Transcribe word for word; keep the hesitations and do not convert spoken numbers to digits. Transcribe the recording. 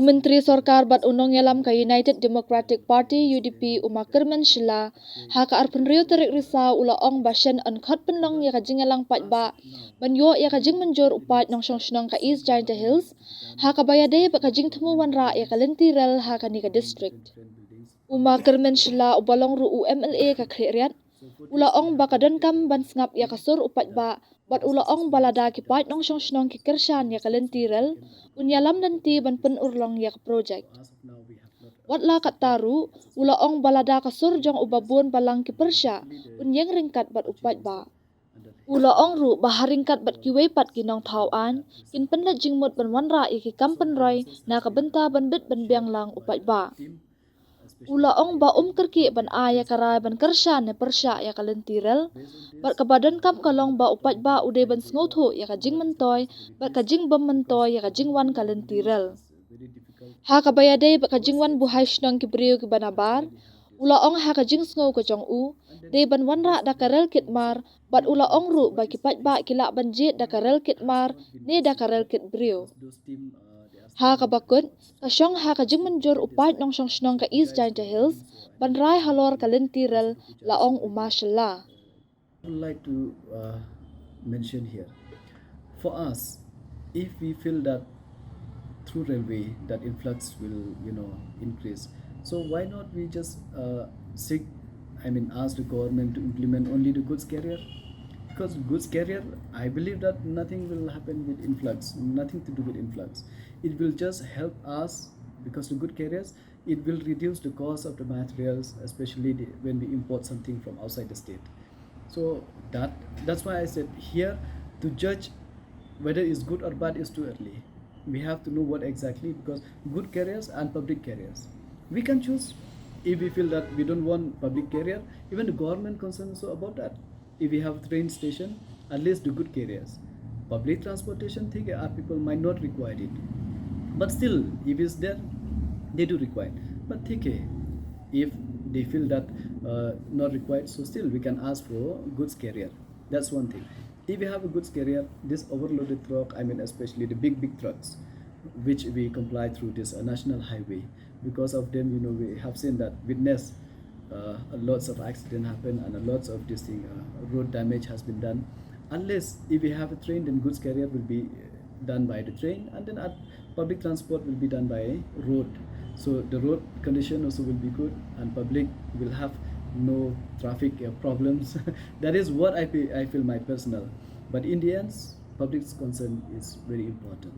Myntri Sorkar bad u nongïalam ka United Democratic Party, U D P, u Ma Kyrmen Shylla, ha ka arphew hynriew tarik Risaw u la ong ba shen yn khot pynlong ïa ka jingïalang paidbah ban ïoh ïa ka jingmynjur u paid nongshong shnong ka East Jaintia Hills, ha kaba ïadei bad ka jingthmu wanrah ïa ka lynti rel ha kane ka district. U Ma Kyrmen Shylla uba long ruh u M L A ka Khliehriat, u la ong ba ka donkam ban sngap ïa ka sur u paidbah, bad u la ong ba lada ki paid nongshong shnong ki kyrshan ïa ka lynti rel, un ïalam lynti ban pynurlong ïa ka projek. Wat la katta ruh, u la ong ba lada ka sur jong uba bun balang ki pyrshah, un ïeng ryngkat bad u paidbah. U la ong ruh ba ha ryngkat bad kiwei pat ki nongthaw aiñ, kin pynleit jingmut ban wanrah ïa ki kam pynroi na ka bynta ban bit ban biang lang u paidbah. U la ong ba um kyrkieh ban ai ïa ka rai ban kyrshan ne pyrshah ïa ka lynti rel, bad kaba donkam ka long ba u paidbah u dei ban sngewthuh ïa ka jingmyntoi bad ka jingbym myntoi ïa ka jingwan ka lynti rel. Ha kaba ïadei bad ka jingwan buhai shnong ki briew kiba nabar, u la ong ha ka jingsngew ka jong u, dei ban wanrah da ka rel kit mar, bad u la ong ruh ba ki paidbah ki lah ban jied da ka rel kit mar ne da ka rel kit briew. Ha kaba kut, ka shong ha ka jingmynjur u paid nongshong shnong ka East Jaintia Hills ban rai halor ka lynti rel, la ong u Ma Shylla. I would like to uh, mention here. For us, if we feel that through railway that influx will, you know, increase, so why not we just uh, seek, I mean, ask the government to implement only the goods carrier? Because goods carrier, I believe that nothing will happen with influx, nothing to do with influx. It will just help us because the good carriers, it will reduce the cost of the materials, especially the, when we import something from outside the state. So that that's why I said here, to judge whether it's good or bad is too early. We have to know what exactly, because good carriers and public carriers, we can choose. If we feel that we don't want public carrier, even the government concerned also about that. If we have train station, at least the good carriers. Public transportation, ठीक है, our people might not require it, but still, if it's there, they do require. But ठीक है, if they feel that uh, not required, so still we can ask for goods carrier. That's one thing. If we have a goods carrier, this overloaded truck, I mean, especially the big, big trucks, which we comply through this uh, national highway, because of them, you know, we have seen that, witness uh, lots of accident happen and a lots of this thing, uh, road damage has been done. Unless if we have a train, then goods carrier will be done by the train, and then at public transport will be done by road. So the road condition also will be good, and public will have no traffic uh, problems. That is what I, feel, I feel my personal. But in the end, public's concern is very important.